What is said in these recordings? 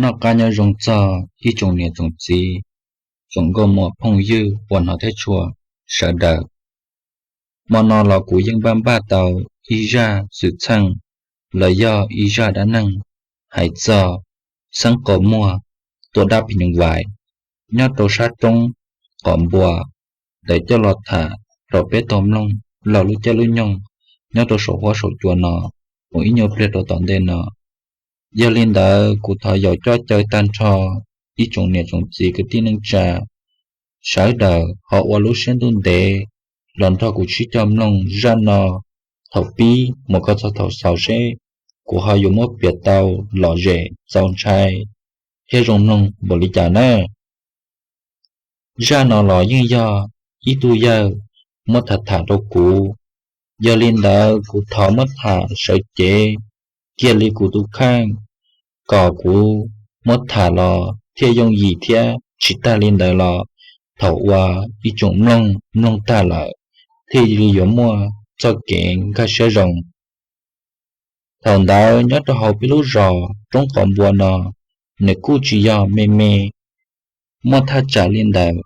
Noj qab nyob zoo txog ib tsoom niam tsoom txiv, tsoom nkauj muam phooj ywg uas hnov thiab tshua sawv daws. Hmo no los kuv yeej npaj npaj tau ib zaj xwm txheej los yog ib zaj dab neeg hais txog xeeb qau muag tua dab phim nyuj vais nyob rau sab roob Qos Npua ntawd coj los tham rau peb tau mloog laug lub caij lub nyoog nyob rau saum huab saum cua no mus ib nyuag pliag rau tom ntej no. Yog li ntawd kuv thov yaum coj caw tag nrho ib tsoom niam tsoom txiv kwv tij neej tsa sawv daws ho ua lub siab ntuj ntev los nrog kuv sib coj mloog zaj no thaum pib mus kom txog thaum xaus seb kuv ho yuav muab piav tau lom zem txaus ntshai thiab zoo mloog npaum li cas na. Zaj no los yeej yog ib tug yawg muab tham tham rau kuv, yog li ntawd kuv thov muab tham sawv cev kiag li kuv tus kheej, kom kuv muab tham los thiaj yooj yim thiab tsis tag li ntawd los thaum uas ib tsoom mloog mloog tag lawm thiaj li yuav muaj txoj kev nkag siab zoo. Thaum ntawd nyob rau hauv peb lub zos roob Qos Npua no, nws kuj tsis yog me me, muaj thaj tsam li ntawd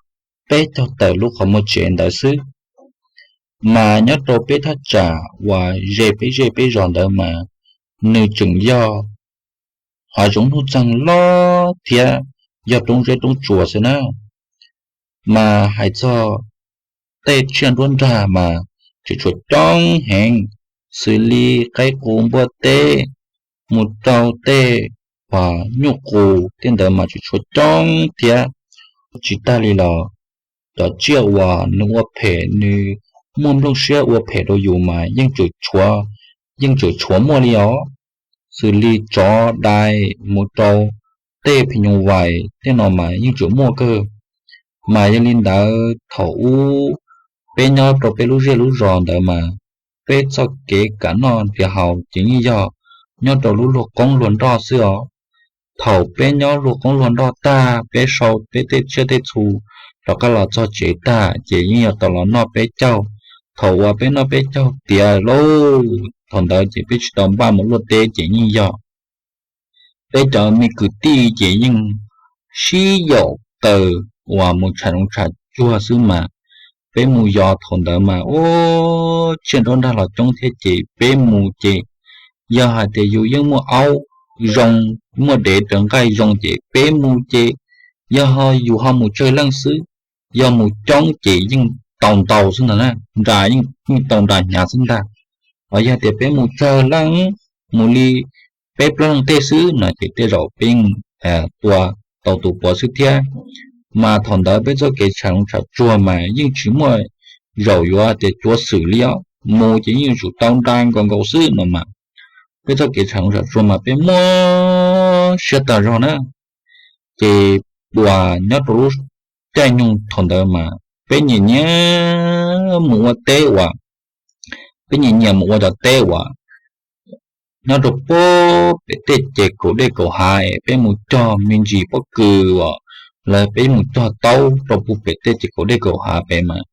peb caug tawm lub qhov muag tsev ntawd xwb. Mas nyob rau peb thaj tsam uas ze peb zej peb zos ntawd mas nws tseem yog hav zoov nuj txeeg loj thiab yog roob zeb roob tsuas xwb na. Mas hais txog tej tsiaj nruab nrag mas tseem tshuav coob heev, xws li qaib qus npua teb, mus rau tej uas nyuj qus tej ntawd mas tseem tshuav coob thiab. Tsis tag li los cov tsiaj uas nws ua phem, nws muaj nplooj siab ua phem rau yus mas yeej tseem tshuav, yeej tseem tshuav muaj li os, xws li tsov dais mus rau tej phim nyuj vais tej no mas yeej tseem muaj kawg. Mas yog li ntawd thaum ub peb nyob rau peb lub zej lub zos ntawd mas peb txoj kev kam noj nrhiav haus ces yeej yog nyob rau lub luag qoob luag nroj xwb os. Thaum peb nyob luag qoob luag nroj tag, peb sau peb tej tsiaj tej txhu rov qab los txog tsev tag ces yeej yog tau los noj peb caug. Thaum uas peb noj peb caug tiav lauj, thaum ntawd ces peb tsis tau npaj mus luaj teb ces yeej yog peb cov me kwv tij ces yeej sib yaum taws uas mus tsham zoov tsham tsuag xwb mas peb mus yos thaum ntawd mas ua tsiaj nruab nrag los coob thiab ces peb mus ces yog hais tias yus yeej muaj aub zoo, muaj dev raws nqaij zoo ces peb mus ces yog ho yus ho mus tsawg leej xwb, yog mus coob ces yeej tau ntau xwb ntag na, nra yeej tau nra hnyav xwb ntag. Ho yog tias peb mus tsawg leej, mus li peb plaub leej tej xwb no ces tej zaum peb yeej tua tau tus puav xwb thiab. Mas thaum ntawd peb txoj kev tsham zoov tsham tsuag mas yeej tsis muaj zaum yuav tias cuav xwm li os, mus ces yeej yuav tsum tau nra nkaus nkaus xwb no mas peb txoj kev tsham zoov tsham tsuag mas peb muaj siab tag zog na. Ces uas nyob rau lub caij nyoog thaum ntawd mas peb nyiam nyiam mus ua teb uas, peb nyiam nyiam mus ua cov teb uas nyob rau pem tej ces kaum dej kaum hav es peb mus cog me ntsis pob kws uas, los peb mus cog taub rau puag pem tej ces kaum dej kaum hav pem mas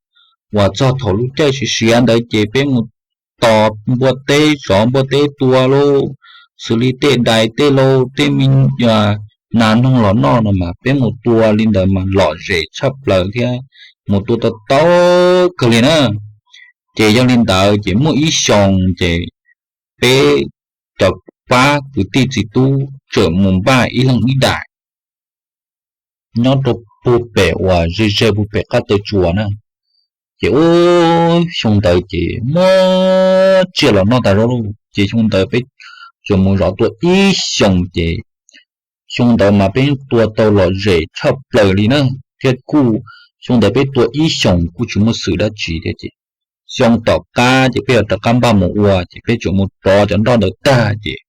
uas txog thaum lub caij siav siav ntawd ces peb mus tos npua teb, tsov npua teb tua lauj, xws li tej dais tej lauj, tej me nas noog los noj no mas peb mus tua li ntawd mas lom zem tshaj plaws thiab, mus tua tau tau kawg li na. Ces yog li ntawd ces muaj ib xyoos ces peb cov pab kwv tij txiv tub tseem mus npaj ib leeg ib daim nyob rau puag pem uas ze ze puag pem qab taw tsuas na. Ces ub, xyoo ntawd ces muaj tsiaj los noj tas zog lauj, ces xyoo ntawd peb tsuas mus zov tua ib xyoos ces xyoo ntawd mas peb tua tau lom zem tshaj plaws li na, thiab kuj xyoo ntawd peb tua ib xyoos kuj tsis muaj xwm dab tsi thiab ces xyoo tom qab ces peb yuav rov qab npaj mus ua ces peb tsuas mus rov cov nroj ntawd tag ces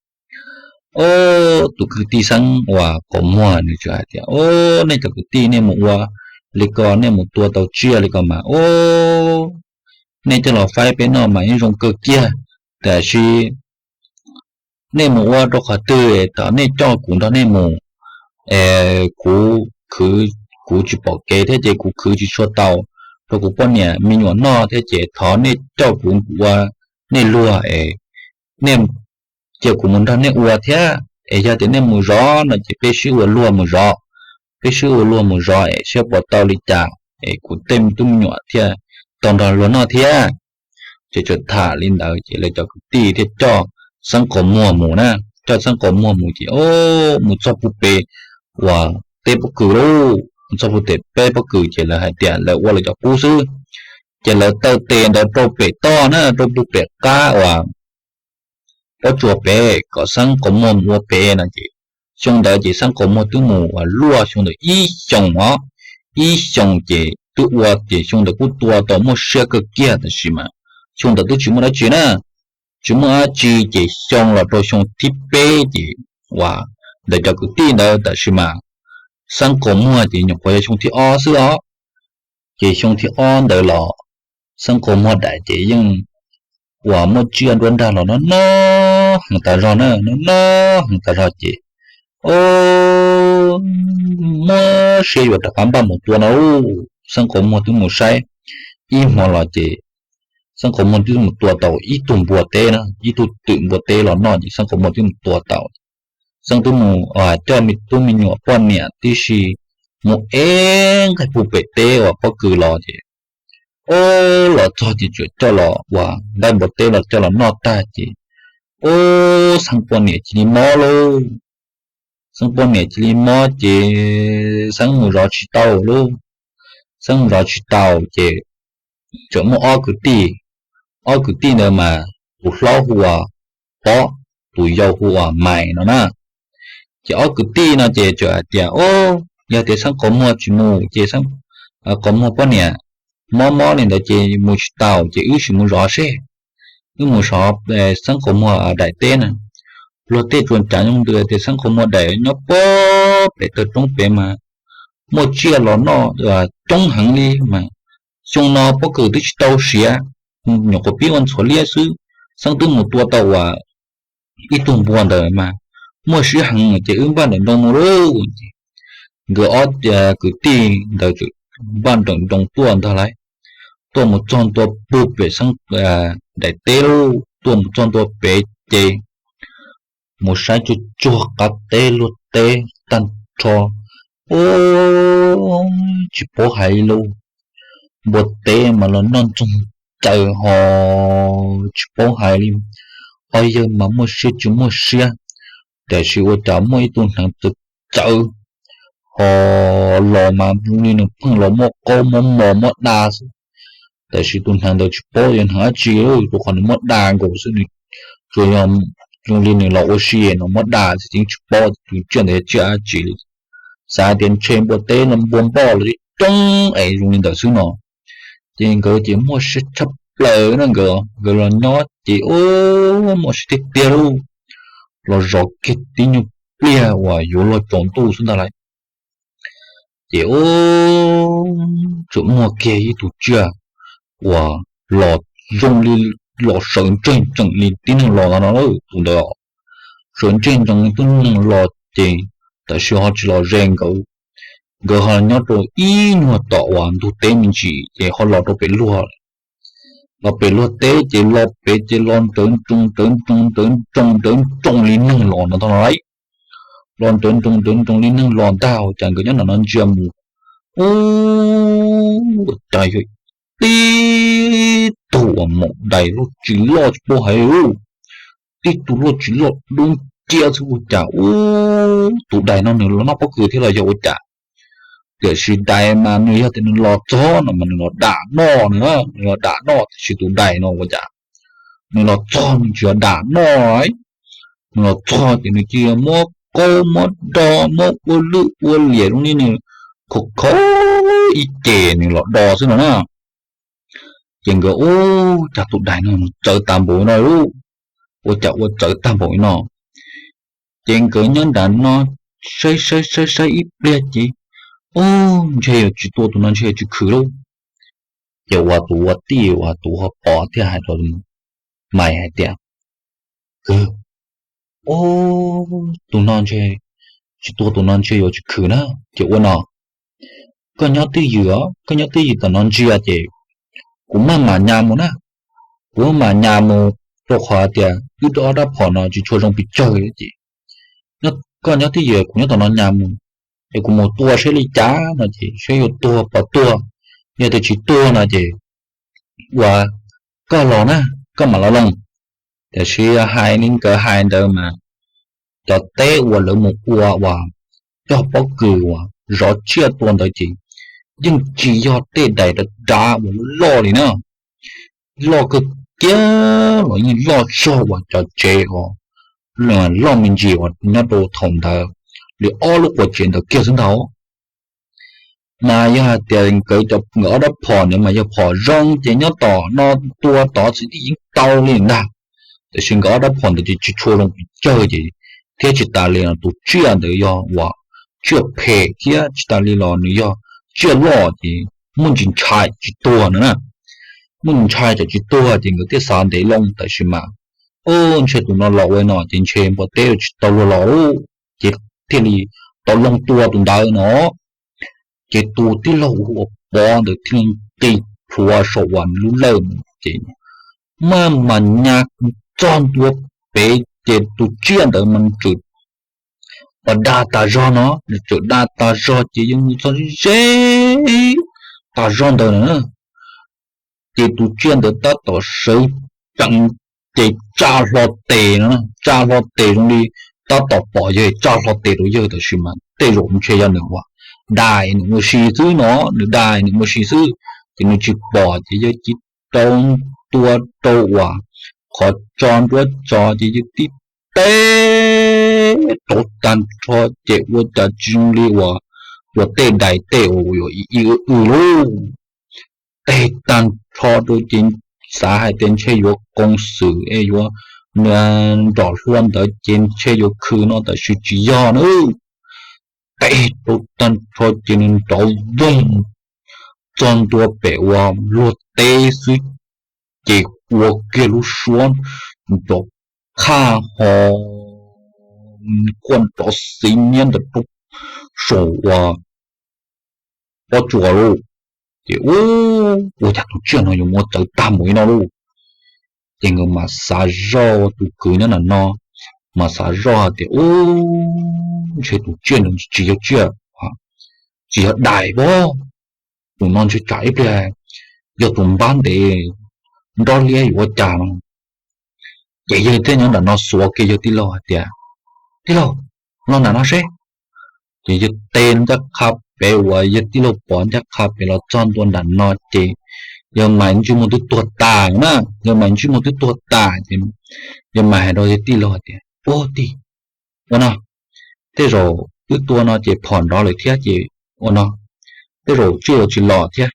ub, tus kwv tij Xeeb uas qaum muag nws txawm hais tias, Ub, nej cov kwv tij nej mus ua li ko, nej mus tua tau tsiaj li ko mas ub, nej coj los faib peb noj mas yeej zoo kawg kiag, tiam sis nej mus ua rau qhov twg es thaum nej coj kuv nrog nej mus, kuv khwv, kuv tsis pom kev thiab ces kuv khwv tsis tshua tau rau kuv poj niam me nyuam noj thiab ces thov nej coj kuv ua nej luag es nej cia kuv mus nrog nej ua thiab. Es yog tias nej mus zov no ces peb sib ua luag mus zov, peb sib ua luag mus zov es saib puas tau li cas es kuv tej tub me nyuam thiaj tau nrog luag noj thiab. Ces txawm tham li ntawd ces lawv cov kwv tij thiaj coj Xeeb Qaus Muag mus na, coj Xeeb Qaus Muag mus ces o, mus txog puag pem uas teb pob kws lauj, mus txog puag pem teb pob kws ces lawv hais tias lawv ua lawv cov qub xwb, ces lawv taw tes ntawd rau pem toj na, rau puag pem qab uas pob tsuas pem kom Xeeb Qaus Muag mus ua pem no ces xyoo ntawd ces Xeeb Qaus Muag twb mus uas luaj xyoo ntawd ib xyoos os, ib xyoos ces twb ua ces xyoo ntawd kuj tua tau muaj siab kawg kiag tab sis mas xyoo ntawd twb tsis muaj dab tsi na, tsis muaj dab tsi ces xyoo los rau xyoo thib peb ces uas ntawd cov kwv tij ntawd tab sis mas Xeeb Qaus Muag ces nyuam qhuav yog xyoo thib ob xwb os. Ces xyoo thib ob ntawd los Xeeb Qaus Muag daim ces yeej uas muaj tsiaj nruab nrag los noj noj heev tas zog na, noj noj heev tas zog ces o, muab siab yuav rov qab npaj mus tua no lauj. Xeeb Qaus Muag twb mus saib ib hmo los ces Xeeb Qaus Muag twb mus tua tau ib tug npua teb na, ib tug twm npua teb los noj ces Xeeb Qaus Muag twb mus tua tau. Xeeb twb mus coj me tub me nyuam poj niam tib si mus ev nqaij puag pem teb uas pob kws los ces o, los txog ces tsuas coj los uas nqaij npua teb los coj los noj tag ces o, Xeeb poj niam cia li mob lauj. Xeeb poj niam cia li mob ces Xeeb mus zov tsis tau lauj. Xeeb mus zov tsis tau ces tseem muaj ob kwv tij, ob kwv tij ntawd mas tus hlob hu ua Pob, tus yau hu ua Maiv no na. Ces ob kwv tij no ces txawm hais tias o, yog tias Xeeb Qaus Muag tsis mus ces Qaus Muag poj niam mob mob li ntawd ces mus tsis tau ces wb sim mus zov seb, wb mus zov Xeeb Qaus Muag daim teb na. Luag tej tsuas cav zoo ntws tias Xeeb Qaus Muag daim nyob puag pem taw roob pem mas muaj tsiaj los noj coob heev li mas xyoo no pob kws twb tsis tau siav, nyuam qhuav pib ua ntxhuav liab xwb, Xeeb twb mus tua tau uas ib tug npua ntawd mas muaj siab heev ces wb npaj nrawm nroos mus lauj. Nkawd ob kwv tij ntawd txawm npaj nrawm nroos tuaj ntag lauj, tuaj mus txog ntua puag pem Xeeb daim teb lauj, tuaj mus txog ntua pem ces mus saib tsuag tsuag qab teb luag teb tag nrho, o, tsis paub hais li lauj. Npua teb mas los noj ntxoog txaws ho tsis paub hais li. Ob yawg mas muaj siab tsis muaj siab, tiam sis ua cas muaj ib tug hneev txawv txawv ho los mas zoo li nws pheej los muab qaub muab mos muab da xwb. Tiam sis tus hneev ntawd tsis paub yog hneev dab tsi, rau qhov nws muab da nkaus xwb, nws tsuas yog zoo li nws los ua si no muab da tsis paub tus tsiaj ntawd yog tsiaj dab tsi li. Xav tias ntshe npua teb los npua npoj los coob es zoo li ntawd xwb no. Ces nkawd ces muaj siab tshaj plaws na, nkawd nkawd los nyob ces o, muaj siab tiag tiag lauj. Los zov kiag tib nyuag pliag uas yuav luag tsaus ntuj xwb ntag lauj. Ces o, tsuas muaj kiag ib tug tsiaj uas los zoo li los sawv ntseg ntsees li tib neeg los no, tus ntawd sawv ntseg ntsees li tib neeg los ces tam sim ho tsis los ze nkawd. Nkawd ho nyob rau ib nyuag tom uas ntug teb me ntsis ces ho los rau pem luag, los pem luag teb ces los pem ces los nrawv nroos nrawv nroos nrawv nroos nrawv nroos li neeg los no ntag lauj. Los nrawv nroos nrawv nroos li neeg los ntag, cas nkawd nyob nram no ntsia mus, ua cas yog tib tug uas maum dais loj tsis loj tsis paub hais, tib tug loj tsis loj dub nciab xwb, ua cas ub, tus dais no nws los noj pob kws thiab los yog ua cas? Tiam sis dais mas nws yog tias nws los txog no mas nws los dam noj na, nws los dam noj, tiam sis tus dais no ua cas nws los txog nws tsis yog dam noj, nws los txog ces nws cia li muab qaub muab do muab ua lwj ua liam zoo li nws khov khov ib ce nws los do xwb no na. Ces nkawd ub, cas tus dais no txawv tag npaum no, ua cas ua txawv tag npaum li no? Ces nkawd nyob nram no saib saib saib saib ib pliag ces ub, ntshe yuav tsis tua tus no ntshe yuav tsis khwv lauj. Ces uas tus ua tij uas tus ho pom thiaj hais rau Maiv hais tias, kwv, ub, tus no ntshe tsis tua tus no ntshe yuav tsis khwv na. Ces ua no, koj nyob twj ywm os, koj nyob twj ywm tom no ntsia ces kuv maj mam nyas mus na, kuv maj mam nyas mus, rau qhov tias wb ob rab phom no tsis tshua zoo pes tsawg ces koj nyob twj ywm, kuv nyob tom no nyas mus, es kuv mus tua saib li cas no ces saib yuav tuag puas tuag. Yog tias tsis tuag no ces ua koj los na, koj mam los loo. Tiam sis hais li nkawd hais ntawd mas cov teb uas lawv mus ua uas cog pob kws uas zov tsiaj tua ntawd ces yeej tsis yog tej dais dav dav uas loj li na, loj kawg kiag los yeej loj zog uas cov tsev uas loj me ntsis uas nyob rau thaum ntawd li ob lub quas tsev ntawd kiag xwb ntag. Mas yog hais tias nkawd, nkawd ob rab phom ntawd mas yog phom zoo ces nyob tom no tua tod txiv tij yeej tau li ntag. Tiam sis nkawd ob rab phom ntawd ces tsis tshua zoo pes tsawg ces, thiab tsis tas li los tus tsiaj ntawd yog uas tsiaj phem thiab tsis tas li los nws yog tsiaj loj ces muaj ntsis ntshai tsis tuag no na. Muaj ntsis ntshai ces tsis tuag ces nkawd thiaj xav ntev loo, tiam sis mas, o, ntshe tus no los ua no ces ntshe npua teb tsis tau luag los lawm, ces thiaj li tau loo tua tus ntawd no. Ces tus tij laug hu ua Pov ntawd thiaj li nqis plhuav saum uas lub lawj mus ces maj mam nyas txog ntua pem ces tus tsiaj ntawd mas nws txawm da tas zog no, nws txawm da tas zog ces yog mus txog ze tas zog ntawd na. Ces tus tsiaj ntawd tab tom sawv tsees ces tsa hlo tes no, tsa hlo tes zoo li tab tom pom yawg, tsa hlo tes rau yawg, tiam sis mas tej zaum ntshe yog nws ua dais nws ua si xwb no, nws dais nws ua si xwb ces nws tsis pom ces yawg cia li rau ntua rau uas qhov tso nruab tso ces yawg tib teg rau tag nrho ces ua cas tsis zoo li uas tua tej dais tej uas yuav ib ib lub, teg tag nrho rau ces xav hais tias ntshe yuav koom xwm es yuav nws nrom hlua ntawd ces ntshe yuav khwv no, tiam sis tsis yog na. Teg rau tag nrho ces nws nrov voog txog ntua pem uas luag teb xwb ces ua kiag lub suab nrov qhaj ho quaj nrov xiv niab ntawd rau saum uas pob tsuas lauj. Ces ua cas tus tsiaj no yuav muab txawv tag mus li no lauj. Ces nkawd mam xav zoj, tus kwv nyob nram no mas xav zoj hais tias, u, ntshe tus tsiaj no tsis yog tsiaj, tsis yog dais pob, tus no ntshe tsam ib pliag yog tus npab ntev nrob liab yuav ua cas no. Ces yawg thiaj nyob nram no xuav kiag yawg tij laug hais tias, tij laug, los nram no seb. Ces yawg teg ncaj qha pem uas yawg tij laug Pov ncaj qha pem los txog ntua nram no ces yawg Maiv Ntsij Muag twb tuag tas na, yawg Maiv Ntsij Muag twb tuag tas ces yawg Maiv hais rau yawg tij laug hais tias, ua tij, ua no, tej zaum wb tua no ces phom nrov lawm thiab ces ua no, tej zaum tsiaj yuav tsis los thiab,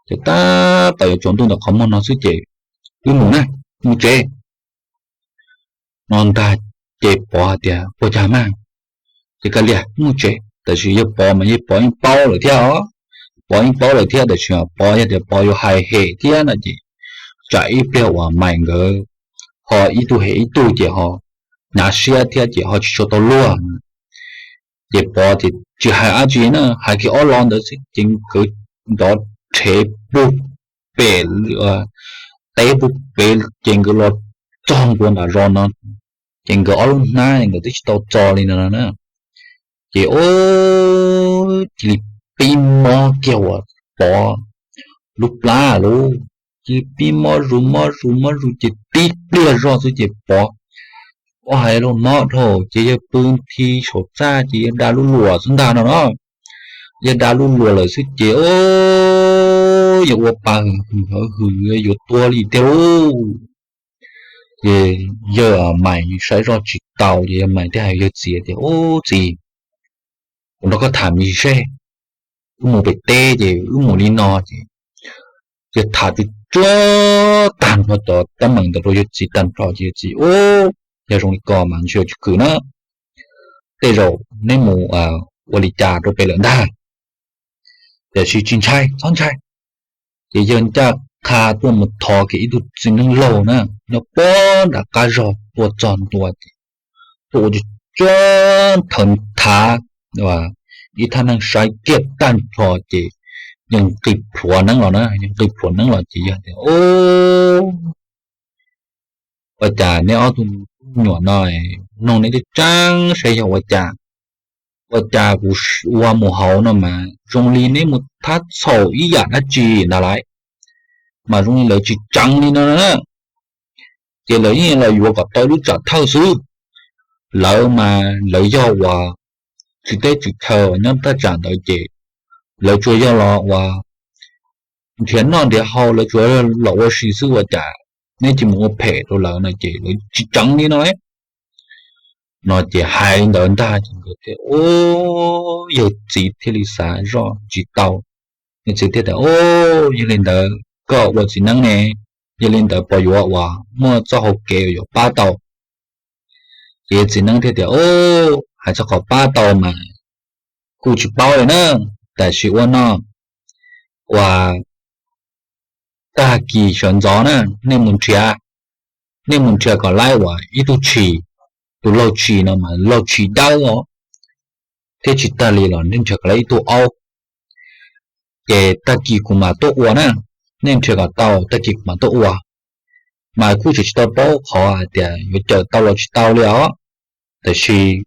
ces tab tom yuav tsaus ntuj ntawm qhov muag no xwb ces wb mus na, mus tsev. No ntag ces Pov hais tias, ua cas mas, ces kav liam, mus tsev. Tab sis yawg Pov mas yawg Pov yeej paub lawm thiab os, Pov yeej paub lawm thiab, tab sis Pov yog tias Pov yuav hais hem thiab no ces tsam ib pliag uas Maiv nkawd ho ib tug hem ib tug ces ho hnyav siab thiab ces ho tsis tshua tau luag. Ces Pov ces tsis hais dab tsi na, hais kiag ob lo ntawd xwb ces nkawd nrov rhev pug pem, teb pug pem ces nkawd los txog ntua nram zos no, ces nkawd ob lub hnab nkawd twb tsis tau txo li no na. Ces ua cia li pib mob kiag uas Pov lub plab lauj, cia li pib mob zus mob zus mob zus ces tib pliag zog xwb ces Pov, ua hais lus mob dhau ces yawg pw nthi saum txaj ces yawg da lub luam xwb ntag no na. Yawg da lub luam lawm xwb ces yawg ua pa hwm hwm hwm yuav tuag li tiag lauj. Ces yawg Maiv saib zoj tsis tau ces yawg Maiv thiaj hais yawg txiv tias, ub txiv, kuv nrog koj tham me ntsis seb, wb mus pem teb ces wb mus li no ces, ces tham tsuag tsuag tag nrho cov teeb meem ntawd rau yawg txiv tag nrho ces yawg txiv, ub, yog zoo li ko mas ntshe yuav tsis khwv na, tej zaum neb mus ua li cas rau pem lawm ntag. Tiam sis tsis ntshai, txhob ntshai. Ces yawg ncaj qha tuaj mus thov kiag ib tug txiv neej laug na, nyob puag nram qab zog tuaj txog ntua ces tuaj ua tsuag tsuag nthaw nthav, ib thaj neeb saib kiag tag nrho ces yawg nqis plhuav neeb los na, yawg nqis plhuav neeb los ces yawg tias, ua cas neb ob tug me nyuam no, nug neb tseeb tseeb saib yog ua cas, Ua cas kuv ua mus hauv no mas zoo li neb mus thab txhaum ib yam dab tsi ntag lauj, mas zoo li lawv tsis tseev li no na. Ces lawv yeej los yuav kom tau lub tsam thawj xwb. Lawv mas lawv yog uas tsis teb tsis chaw nyob thaj tsam ntawd ces lawv tsuas yog los uas nrhiav noj nrhiav haus, lawv tsuas los ua si xwb, ua cas neb cia mus ua phem rau lawv no ces lawv tsis tseev li no. No ces hais li ntawd ntag ces nkawd thiaj, o, yawg txiv thiaj li xav zoj tsis tau. Yawg txiv thiaj tias, o, yog li ntawd koj ua txiv neeb ne, yog li ntawd puas yuav uas muaj txoj hau kev yuav pab tau? Ces yawg txiv neeb thiaj tias, o, hais txog qhov pab tau mas kuj tsis paub li na, tab sis ua no, uas tag kis sawv ntxov na, nej mus nrhiav, nej mus nrhiav kom laib uas ib tug tshis, tus laug tshis no mas laug tshis dawb os, thiab tsis tag li los nej nrhiav kom laib ib tug aub. Ces tag kis kuv mam tuaj ua na, nej nrhiav kom tau tag kis kuv mam tuaj ua. Mas kuj tseem tsis tau paub qhov hais tias yuav cawm tau los tsis tau li os, tab sis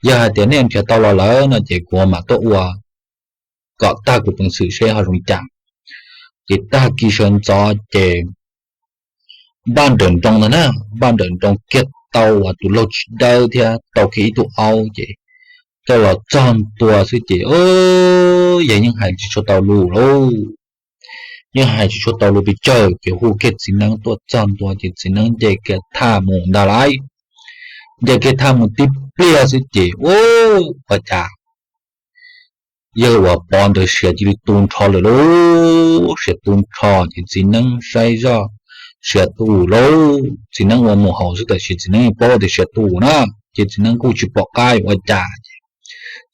yog hais tias nej nrhiav tau los lawm no ces kuv mam tuaj ua kom tag kuv peev xwm seb ho zoo li cas. Ces tag kis sawv ntxov ces npaj nrawm nroos ntag na, npaj nrawm nroos kiag tau uas tus laug tshis dawb thiab tau kiag ib tug aub ces coj los txog ntua xwb ces, o, yawg yeej hais tsis tshua tau lus lauj. Yeej hais tsis tshua tau lus pes tsawg ces hu kiag txiv neeb tuaj txog ntua ces txiv neeb nce kiag thaj mus ntag lauj. Nce kiag thaj mus tib pliag xwb ces, u, ua cas yawg uas Pov ntawd siav cia li tu nrho lawm lauj, siav tu nrho ces txiv neeb saib zoj siav tu lauj. Txiv neeb ua mus hauv xwb tab sis txiv neeb yeej paub tias siav tu na, ces txiv neeb kuj tsis pom qab yuav ua cas ces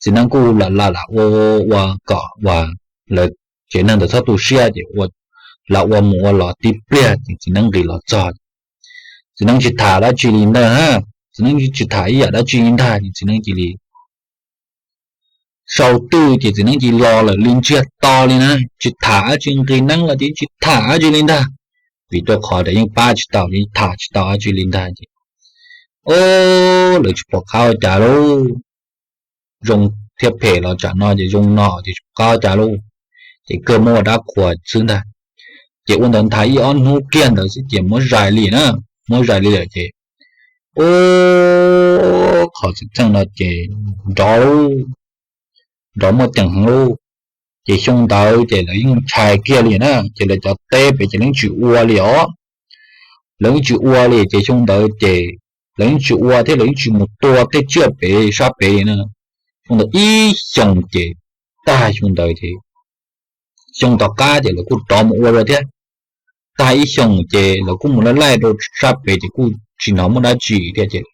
txiv neeb kuj lam lam lam ua ua kom uas lawv tsev neeg ntawd txhob tu siab ces ua, lam ua mus ua los tib pliag ces txiv neeb nqis los txog. Txiv neeb tsis tham dab tsi li ntag, txiv neeb tsis tham ib yam dab tsi li ntag ces txiv neeb cia li sau twj ces txiv neeb cia li los lawm li ntsiag to li na, tsis tham dab tsi, nqis neeb los ces tsis tham dab tsi li ntag. Vim rau qhov tias yeej pab tsis tau, yeej tham tsis tau dab tsi li ntag ces, o, lawv tsis pom qab ua cas lauj. Zoo thiab phem los tsam no ces zoo no ces tsis pom qab ua cas lauj. Ces kawg muab ua dab qhuas xwb ntag. Ces ua ntawd nthav ib ob hnub kiag ntawd xwb ces muab zais li na, muab zais li lawm ces, u, qhov txheej no ces nrov lauj, nrov muaj ceem heev lauj. Ces xyoo ntawd ces lawv yeej ntshai kiag li na, ces lawv cov teb pem ces lawv yeej tsis ua li os. Lawv yeej tsis ua li ces xyoo ntawd ces lawv yeej tsis ua thiab lawv yeej tsis mus tua tej tsiaj pem sab pem li na. Xyoo ntawd ib xyoos ces, tag xyoo ntawd ces, xyoo tom qab ces lawv kuj rov mus ua dua thiab. Tag ib xyoos ces lawv kuj mus laij laij rau sab pem ces kuj tsis hnov muaj dab tsi thiab ces,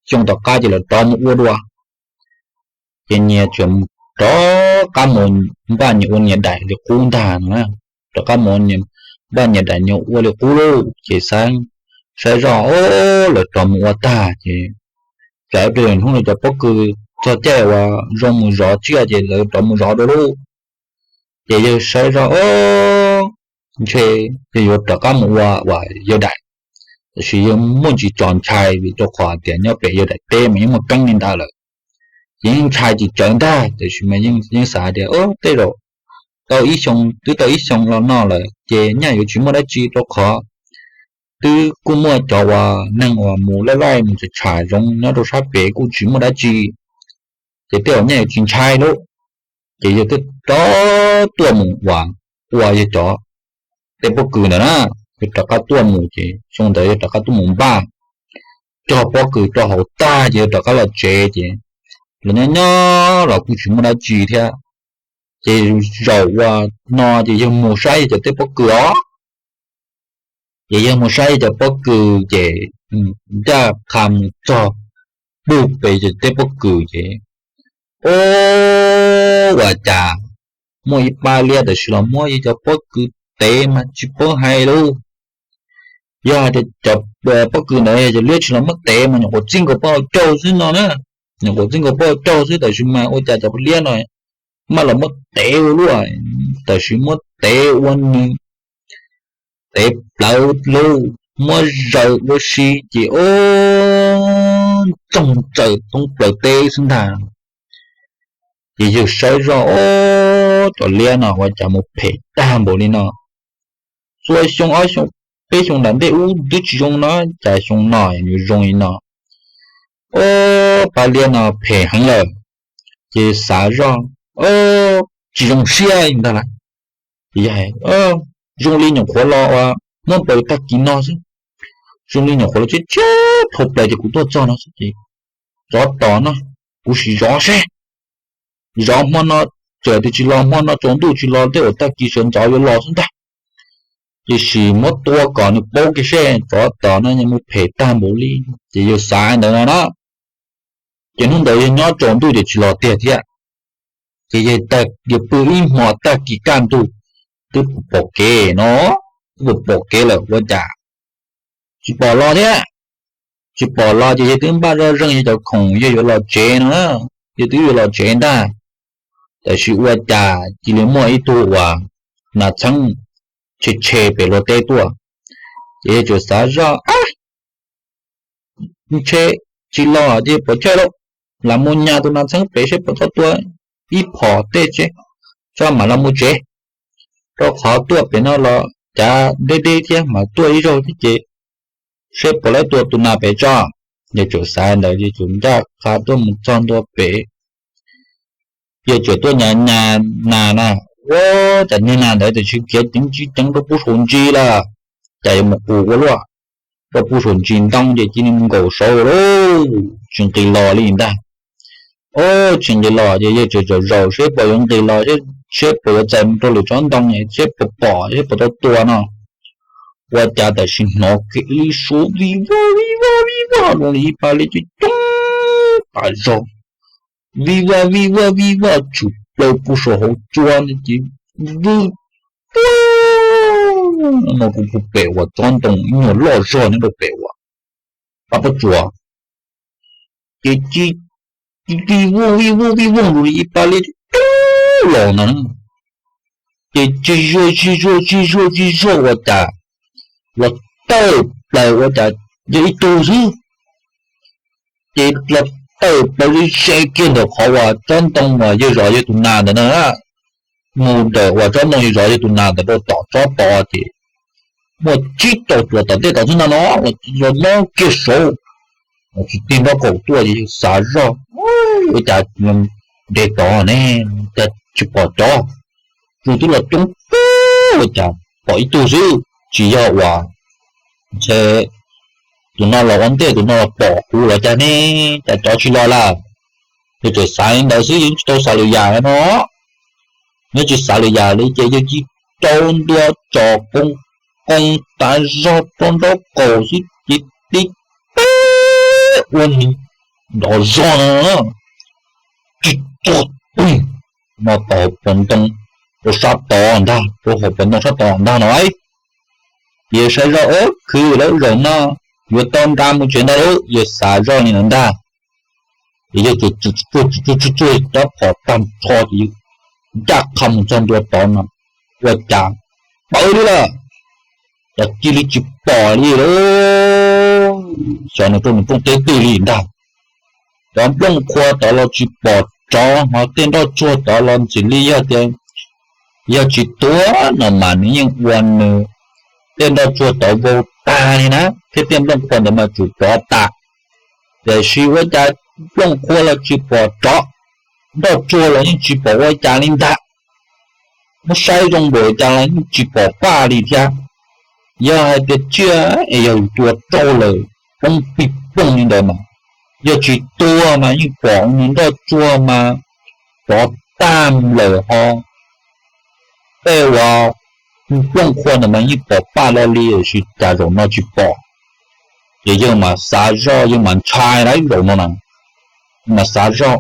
xyoo tom qab ces lawv rov mus ua dua. Ces nyias tseem rov qab mus npaj nyias ua nyias daim li qub ntag no. Rov qab mus npaj nyias daim nyias ua li qub lauj ces xav, saib zoj, o, lawv rov mus ua tag ces tsam ib pliag hnub no cov pob kws txog caij uas zoo mus zov tsiaj ces lawv rov mus zov dua lauj. Ces yawg saib zoj, o, ntshe yawg yuav rov qab mus ua uas yawg daim, tab sis yawg muaj ntsis txaus ntshai vim rau qhov tias nyob pem yawg daim teb mas yeej muaj keeb li ntawd lawm. Ces yeej ntshai tsis tsawg ntag, tab sis mas yeej xav tias, o, tej zaum tau ib xyoo, twb tau ib xyoos los no lawm ces nyaj yuav tsis muaj dab tsi rau qhov twb kuj muaj cov uas neeg uas mus laij laij mus tsham tsham zoov nyob rau sab pem kuj tsis muaj dab tsi, ces tej zaum nyaj yuav tsis ntshai lauj. Ces yawg thiaj rov tuaj mus uas ua yawg cov tej pob kws ntawd na, yawg rov qab tuaj mus ces xyoo ntawd yawg rov qab tuaj mus npaj cog pob kws rau hauv tag ces yawg rov qab los tsev ces los nyob nyob los kuj tsis muaj dab tsi thiab. Ces zaum uas no ces yawg mus saib yawg cov tej pob kws os. Ces yawg mus saib yawg cov pob kws ces ncaj qha mus txog pug pem yawg tej pob kws ces, o, ua cas muaj ib pab liab tab sis los muab yawg cov pob kws tev mas tsis paub hais lauj. Yog hais tias cov pob kws ntawd yog cov liab tsis los muab tev mas nyuam qhuav txij nkaus pab hauv caug xwb no na, nyuam qhuav txij nkaus pab hauv caug xwb tab sis mas ua cas cov liab no maj los muab tev ua luaj, tab sis muab tev ua nws tev plawv lauj, muab zaws ua si ces, o, ntxoog txaws thoob plaws teb xwb ntag. Ces yawg saib zoj, ob, cov liab no ua cas mus phem tag npaum li no. Txhua xyoo ob xyoo peb xyoo nram ntej ub twb tsis zoo no, cas xyoo no yuav zoo li no. Ob, pab liab no phem heev lawm. Ces xav zoj, tsis zoo siab ntag lauj. Ces zoo li nyuam qhuav los uas muab npaws tag kis no xwb, zoo li nyuam qhuav los tshiab tshiab dhau plaws ces kuv tuaj txog no xwb ces tsov tom no, kuv sim zov seb. Zov hmo no, txawm tias tsis los hmo no tsaus ntuj tsis los tej uas tag kis sawv ntxov yuav los xwb ntag. Ces sim muab tua kom nws paub kiag seb tsov tom no mus phem tag npaum li. Ces yawg xav ntawd no na. Ces hnub ntawd yawg nyob tsaus ntuj ces tsis los tiag thiab. Ces yawg pw ib hmo tag kis kaj ntug, twb pom kev no, twb pom kev lawm ua cas tsis pom los thiab. Tsis pom los ces yawg twb npaj zoj zeeg yawg cov khoom yawg yuav los tsev no, yawg twb yuav los tsev ntag. Tiam sis ua cas cia li muaj ib tug uas nas txheeb tshe tshe pem luag teb tuaj. Ces yawg txawm xav zoj, ntshe tsis los ces pov chawj lauj, lam mus nyas tus nas txheeb pem seb puas tau tua ib phom tej tsev, tso mam los mus tsev. Rau qhov tuaj pem no los cav deb deb thiab mas tuaj ib zaug thiab ces seb puas laib tua tus nas pem tso. Yawg txawm xav ntawd ces txawm ncaj qha tuaj mus txog ntua pem. Yawg txawm tuaj nyas nyas nas na, ua cas niag nas ntawd tiam sis khiav ceev tsis ceev rau puag saum ntsis lawm. Cas yuav mus qus ua luaj, rau puag saum ntsis ntoo ces cia li mus nkaum saud lauj, tsis nqis los li ntag. Ob, tsis nqis los ces yawg txawm zaum zaum seb puas yuav nqis los, seb puas yuav txais mus rau lwm tsob ntoo seb puas pom seb puas tau tua no. Ua cas tam sim hnov kiag ib lub suab vij voj vij voj vij voj zoo li ib pab liab coob coob tas zog, vij voj vij voj vij voj tshwm plaws puag saum hauv tsua no ces vwj, no kuv puag pem uas tsob ntoo ib nyuag loj zog nyob rau pem uas pab pob tsuas, ces vij voj vij voj vij voj zoo li ib pab liab coob los no. Ces tsis zuag tsis zuag tsis zuag tsis zuag ua cas los tawm plaws ua cas yog ib tug xwb. Ces los tawm plaws ze kiag ntawm qhov uas tsob ntoo uas yawg zov yawg tus nas ntawd na, mus ntawm uas tsob ntoo yawg zov yawg tus nas ntawd rau tom tsob tod ces muaj tsib rau tsuas tom ntej tod xwb na no, los no kiag saud. Tsis tig nrob kaum tuaj ces yawg xav zoj, ua cas nres tod ne, cas tsis pom cov, tsuas twb los coob kawg ua cas pom ib tug xwb, tsis yog uas ntshe tus no los ua ntej tus no los pom kuv los cas ne, cas cov tsis los lawm. Yawg txawm xav li ntawd xwb, yeej tsis tau xav lwm yam no. Nyob tsis xav lwm yam li ces yawg cia li rau ntua tso qoo qoo tas zog rau nraub qaum xwb ces tib teg ua nws nrov zog no, tsis tuag pwg no tau hauv paus ntoo rau sab tod ntag, rau hauv paus ntoo sab tod ntag no. Ces yawg saib zoj, khwv lawm zaum no yuav tau nra mus tsev ntag lauj, yawg xav zoj li ntawd ntag. Ces yawg tsuag tsuag tsuag tsuag rab phom tag nrho ces yawg ncaj qha mus txog ntua tod no, ua cas pawv li lawm, cas cia li tsis pom li lauj. Xyov nws rau nws rooj teb twg li ntag. Cov nplooj qhua tod los tsis pom tsov, ho tej nroj tsuag tod los ntxim li yog tias yog tsis tuag no mas nws yeej ua nws tej nroj tsuag tod vau tag li na, thiab tej nplooj qhua ntawd mas tsum rov tas. Tiam sis ua cas nplooj qhua los tsis pom tsov, nroj tsuag los yeej tsis pom ua cas li ntag. Muab saib zoo npaum cas los yeej tsis pom paj li thiab. Yog hais tias tsiaj es yog tua raug lawm poob pig poog li ntawd mas, yog tsis tuag mas yeej pom nws nroj tsuag mas rov tag lawm ho. Tej uas nplooj qhua ntawd mas yeej pom paj lo li, tiam sis cas zaum no tsis pom. Ces yawg mas xav zoj, yawg mas ntshai lawm zaum no na, mas xav zoj,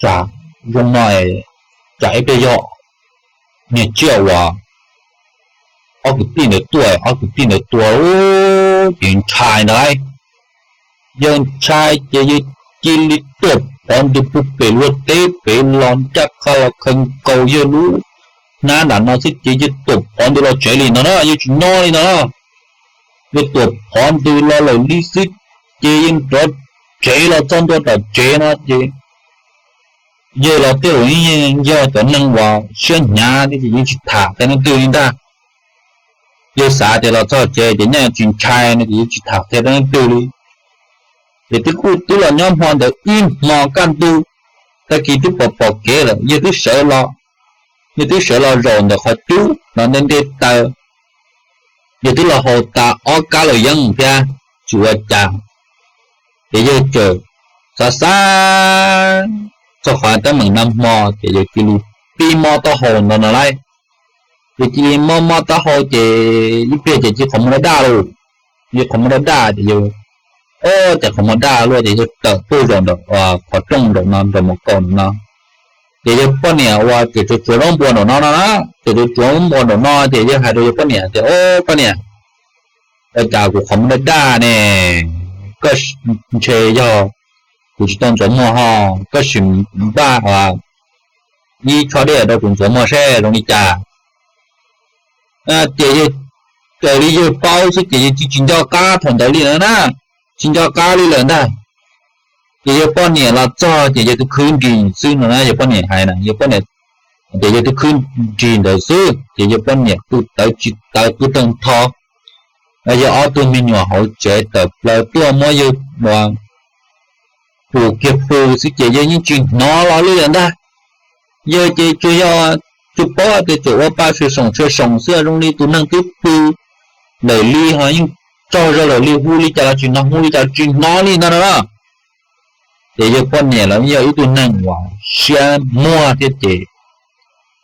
tsam zoo no es tsam ib pliag yog niag tsiaj uas ob kwv tij ntawd tuaj, ob kwv tij ntawd tua, ces ntshai ntag lauj. Yawg ntshai ces yawg cia li tuam phov ntws puag pem luag teb pem los ncaj qha los khaws nkaus yawg lub hnab nram no xwb ces yawg tuam phov ntws los tsev li no na, yawg tsis nyob li no na. Yawg tuam phov ntws los lawm li xwb ces yawg rov tsev los txog ntua tom tsev no ces Yawg los tej zaum yeej yog cov neeg uas siab hnyav thiab ces yeej tsis tham qhia leej twg li ntag. Yawg xav tias los txog tsev ces nyaj tsis ntshai no ces yeej tsis tham qhia rau leej twg li. Ces twb kuj twb los nyob hmo ntawd ib hmo kaj ntug, tag kis twb pom pom kev lawm, yawg twb sawv los, yawg twb sawv los zaum ntawm qhov cub no ntej ntej taw, yawg twb los haus tas ob kab laus yeeb thiab tsis ua cas. Ces yawg txawm xav xav txog qhov teeb meem nag hmo ces yawg cia li pib mob taub hau ntawd no lauj. Ces cia li mob mob taub hau ces ib pliag ces cia li qhov muag daj daj lauj. Cia li qhov muag daj daj ces yawg, o, ces qhov muag daj luaj ces yawg tawm tuaj zaum ntawm qhov rooj nraum no, nraum mos kaum nraum no. Ces yawg poj niam uas tseem tsuav tsuav zaub npua nraum no no na, tseem tsuav tsuav zaub npua nraum no ces yawg hais rau yawg poj niam tias, o, poj niam, ua cas kuv qhov muag daj daj ne? Koj ntshe yog kuv tsis tau ntxuav muag ho, koj sim npaj ib tsho dej rau kuv ntxuav muag seb zoo li cas. Ces yawg raws li yawg paub xwb ces yawg tsis tsis nco qab thaum ntawd li na, tsis nco qab li lawm ntag. Ces yawg poj niam los txog ces yawg twb khwb nrig xwb no na, yawg poj niam hais na, yawg poj niam, ces yawg twb khwb nrig ntawd xwb ces yawg poj niam pw tawv tsis tawv pw tag nrho. Yawg ob tug me nyuam hauv tsev tawm plaws tuaj muab yawg ua pus kiag pw xwb ces yawg yeej tsis hnov los li lawm ntag. Yawg ces tsuas yog tsuas paub tias tseem ua pa sawv soom sawv soom xwb, zoo li tus neeg twb pw lawm li ho yeej tsaug zog lawm li, hu li cas los tsis hnov, hu li cas tsis hnov li ntag no na. Ces yawg poj niam los yog ib tug neeg uas siab muag thiab ces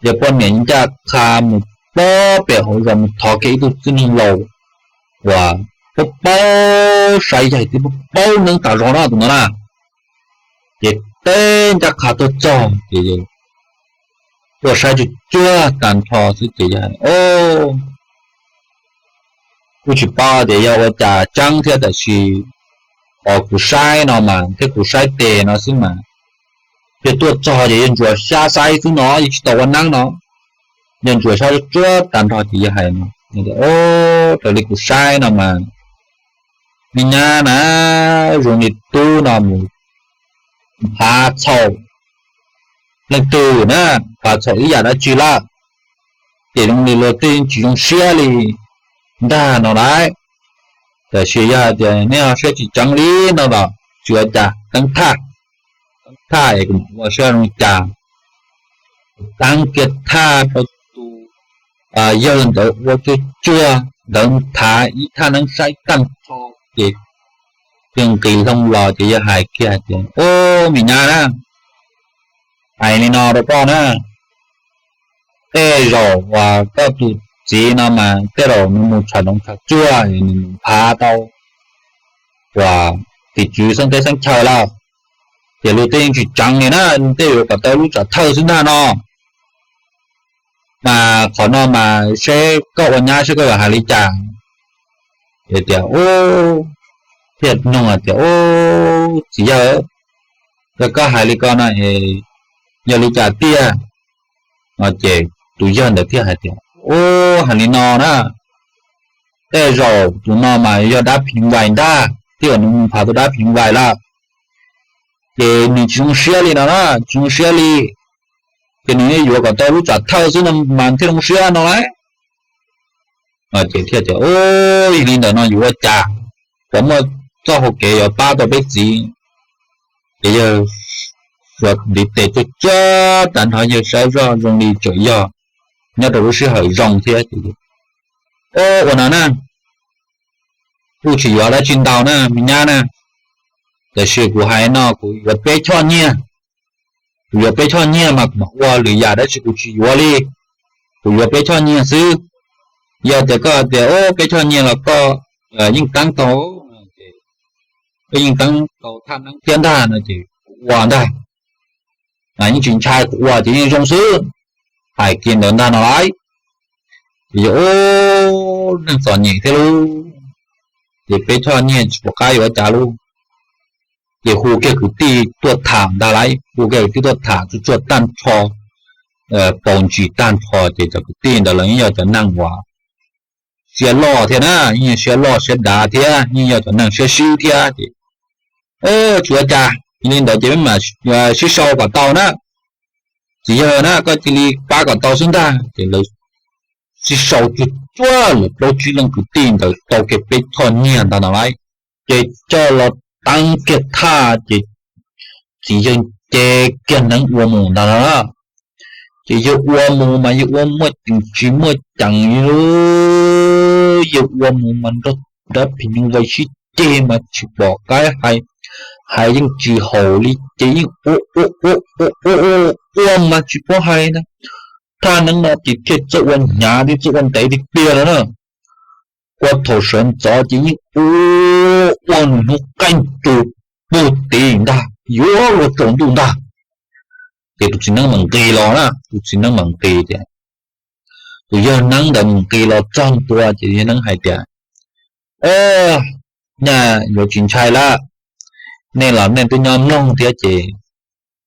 yawg poj niam ncaj qha mus plob pem hauv zos mus thov kiag ib tug txiv neej laus uas paub paub saib yawg twb paub paub neeb tas zog no tus no na. Ces teb ncaj qha tuaj txog ces yawg tuaj saib tsuag tsuag tag nrho xwb ces yawg hais, o, kuj tsis paub tias yog ua cas tseeb thiab tab sis qhov kuv saib no mas thiab kuv saib tes no xwb mas, yawg tuaj txog ces yawg ntsuas xyab saib xwb no, yawg tsis tau ua neeb no. Yawg ntsuas xyab tsuag tsuag tag nrho ces yawg hais no, o, raws li kuv saib no mas me nyab na, zoo li tub no mus phav txhaum leej twg na, phav txhaum ib yam dab tsi lawm, ces zoo li luag tej tsis zoo siab li ntag no lauj. Tab sis yog hais tias neb ho siab tsis tseeb li no los tsis ua cas, teeb thaj, teeb thaj es kuv mam ua saib zoo li cas. Teeb kiag thaj rau tus yawg ntawd ua tsuag tsuag ntawd nthav ib thaj neeb saib tag nrho ces yawg nqis hlo los ces yawg hais kiag tias, o, me nyab na, hais li no rau koj na, tej zaum uas koj tus txiv no mas tej zaum nws mus tsham zoov tsham tsuag nws mus phav tau uas tim tswv xeeb teb xeeb chaw lawm, ces luag tej yeej tsis tseev li na, tej yuav kom tau lub tsam thawj xwb ntag no. Mas qhov no mas seb koj ua nyab seb koj yuav hais li cas. Ces tias, thiaj nug tias, ub, txiv yawg, yog koj hais li ko no es yog li cas tiag? No ces tus yawg ntawd thiaj hais tias, ub, hais li no na, tej zaum tus no mas yog dab phim vais ntag, thiaj kom nws mus phav tus dab phim vais lawm, ces nws tsis zoo siab li no na, tsis zoo siab li, ces nws yuav kom tau lub tsam thawj xwb no mas thiaj zoo siab no lauj. Ces thiaj tias, ub, yog li ntawd no yuav ua cas, puas muaj txoj hau kev yuav pab tau peb txiv? Ces yawg xuas ntiv tes tsuag tsuag tag nrho yawg saib zoj zoo li tseem yog nyob rau lub sij hawm zoo thiab ces, ub, ua no na, kuj tsis yuav dab tsi ntau na me nyab na, tiam sis kuv hais no kuv yuav peb choj nyiaj, kuv yuav peb choj nyiaj mas kuv mam ua, lwm yam dab tsi kuv tsis yuav li, kuv yuav peb choj nyiaj xwb. Yog tias koj tias, ub, peb choj nyiaj los koj yeej teeb tau, koj yeej teeb tau thaj neeb thiab ntag no ces kuv ua ntag, yeej tsis ntshai, kuv ua ces yeej zoo xwb. Hais kiag ntawd ntag no lauj. Ces yawg, ub, neeg txom nyem thiab lauj, ces peb choj nyiaj tsis pom qab yuav ua cas lauj. Ces hu kiag kwv tij tuaj tham ntag lauj, hu kiag kwv tij tuaj tham tsuag tsuag tag nrho, paus ntsis tag nrho ces cov kwv tij ntawd los yeej yog cov neeg uas siab loj thiab na, yeej yog siab loj siab dav thiab yeej yog cov neeg siab sib thiab ces, tsis ua cas, yog li ntawd ces peb mam sib sau kom tau na. Txiv yawg na, koj cia li pab kom tau xwb ntag. Ces lawv sib sau tsuag tsuag lawm plaub tsib leej kwv tij ntawd tau kiag peb choj nyiaj ntag no lauj. Ces coj los teeb kiag thaj ces txiv yawg nce kiag neeb ua mus ntag no. Ces yawg ua mus mas yawg ua muaj ceem tsis muaj ceem li, yawg ua mus mas nrog dab phim nyuj vais sib ceg mas tsis pom qab hais, hais yeej tsis haum li ces yeej ua ua ua ua ua ua mas tsis paub hais na. Thaj neeb no ces thiaj txawj ua hnyav thiab txawj ua ntev tiag tiag no na. Ua thaum sawv ntxov ces yeej ua ua nws hnub qaij tus pug tid ntag, yuav luag tsaus ntuj ntag. Ces tus txiv neeb mam nqis los na, tus txiv neeb mam nqis tias, tus yawg neeb ntawd mam nqis los txog ntua ces yawg neeb hais tias, nyaj yuav tsis ntshai lawm. Nej los nej twb nyob mloog thiab ces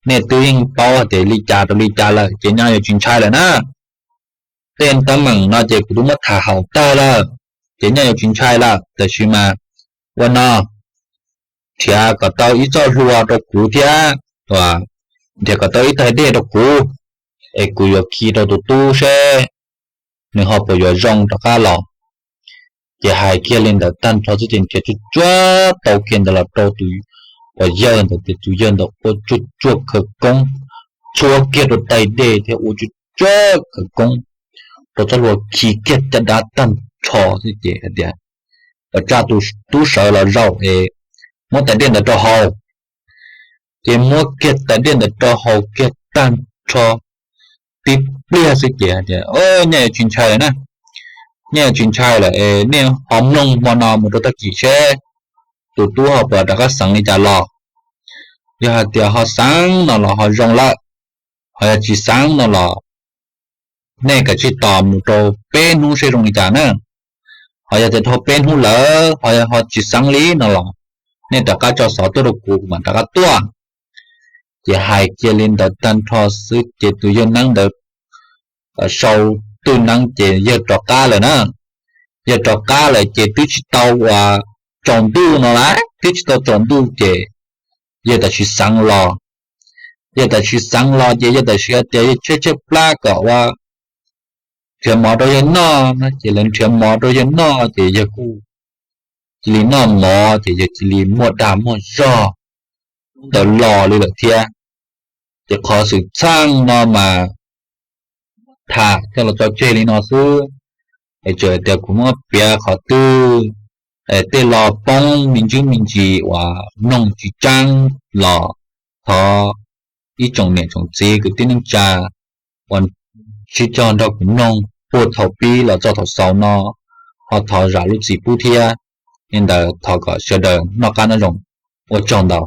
nej twb yeej paub hais tias li cas rau li cas lawm ces nyaj yuav tsis ntshai lawm na. Tej teeb meem no ces kuv twb muab tham haum tag lawm, ces nyaj yuav tsis ntshai lawm. Tab sis mas ua no, nrhiav kom tau ib txoj hlua rau kuv thiab, nrhiav kom tau ib taig dej rau kuv, es kuv yuav khi rau tus tub seb nws ho puas yuav zoo rov qab los. Ces hais kiag li ntawd tag nrho xwb ces nrhiav tsuag tsuag tau kiag ntawd los rau tus uas yawg ntawd ces tus yawg ntawd ua tsuag tsuag khawv koob, txhua kiag rau taig dej thiab ua tsuag tsuag khawv koob rau txoj hlua khi kiag caj dab tag nrho xwb ces hais tias, kom tsa tus tub sawv los zaum es muab tais dej ntawd rau haus. Ces muab kiag tais dej ntawd rau haus kiag tag nrho tib pliag xwb ces hais tias, nyaj yuav tsis ntshai lawm na, nyaj yuav tsis ntshai lawm es nej ho mloog hmo no mus rau tag kis seb tus tub ho puas rov qab xeev li cas los. Yog hais tias ho xeev no los ho zoo lawm, ho yog tsis xeev no los nej kav tsij tos mus rau peb hnub seb zoo li cas na. Ho yog tias dhau peb hnub lawm ho yog ho tsis xeev li no los nej rov qab tso xov tuaj rau kuv, kuv mam rov qab tuaj. Ces hais kiag li ntawd tag nrho xwb ces tus yawg neeb ntawd sau twj neeb ces yawg rov qab lawm na. Yawg rov qab lawm ces twb tsis tau uas tsaus ntuj no las, twb tsis tau tsaus ntuj ces yawg tam sim xeev los. Yawg tam sim xeev los ces yawg tam sim hais tias yawg tshaib tshaib plab kom ua nrhiav mov rau yawg noj no ces lawv nrhiav mov rau yawg noj ces yawg kuj cia li noj mov ces yawg cia li muaj dag muaj zog ntawd los li lawm thiab. Ces qhov xwm txheej no mas tham coj los tso tseg li no xwb, es tseem tias kuv muab piav qhov twg tej lo poob me ntsis me ntsis uas mloog tsis tseeb los thov ib tsoom niam tsoom txiv kwv tij neej tsa uas sib cog nrog kuv mloog puag thaum pib los txog thaum xaus no, ho thov zam lub txim pub thiab. Li ntawd thov kom sawv daws noj qab nyob zoo, ua tsaug ntau.